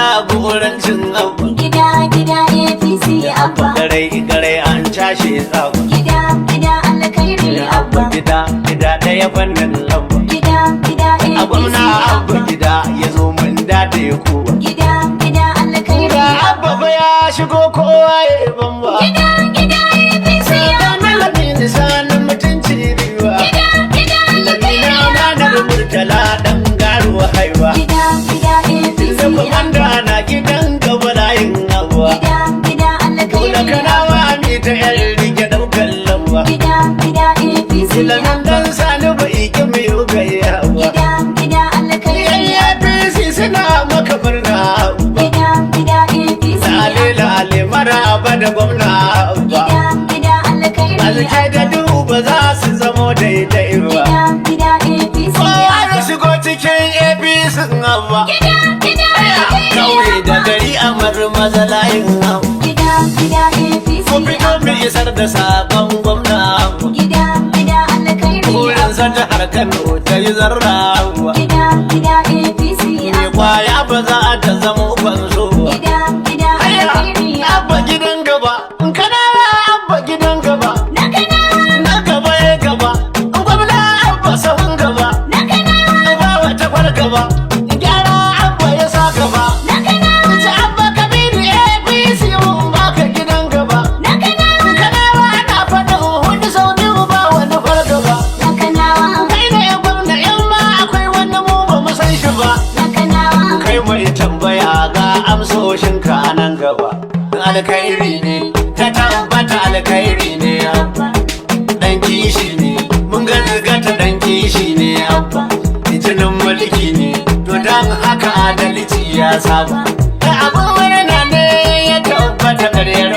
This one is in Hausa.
Jagorancin Abba. Gida gida APC Abba. Garai garai an cashe tsaba. Gida gida alkhairi Abba Abba. gida gida ɗaya fannin lamba. Gida gida A APC gwamna Abba Abba. gida ya zo mun dade kowa. Gida gida alkhairi Ga Abba. Abba fa ya shigo, kowa ya yi bamba. Gida gida APC Abba. Lamini sanin mutunci riwa. Gida gida alkhairi Lamina amanar Abba. Murtala dan garuwa haiwa. Gida gida APC Da Abba. kwamanda na gidan gaba layin abuwa. Gida gida Dole alkhairi kanawa Abba. mi ta yan rike daukan lamba. Gida gida APC Lamin Abba. dan sani bai ki mai gayyawa. Gida gida alkhairi Yan APC suna maka murna Abba. Gida gida APC Lale Abba. lale maraba da gwamna Abba. Gida gida alkhairi Alke da Abba. duba za su zamo daidai ba. Gida gida APC Kowa ya Abba. shigo cikin APC Abba. Gida gida alkhairi Kauye da Abba. gari a marmaza layin Abba. Gida gida APC Ku fito mu Abba. isar da sabon gwamna Abba. Gida gida alkhairi Burinsa Abba. jihar Kano ta yi zarra Abba. Gida gida APC Me Abba. kwaya ba za ta zama kwanso ba. Gida gida alkhairi Abba Abba. gidan gaba, in kana Abba gidan gaba, Na kana na gaba ya gaba, gwamna Abba sahun gaba, na kana ba wata fargaba, gyara Abba ya sa gaba. na kana Ce Abba Kabiru APC mun baka gidan gaba. na kana Kanawa ana faɗin hudu sau biyu ba wani fargaba. na kanawa. Kai ne gwamna, in ma akwai wani mu ba mu san shi ba. Na kanawa. Kai mai tambaya, ga amsoshinka a nan gaba. Alkhairi ne ta tabbata, alkhairi ne Abba. Dan kishi ne mun gata, dan kishi ne Abba. Jinin mulki ne, to dan haka adalci ya saba. Da abin murna ne ya tabbata karyar.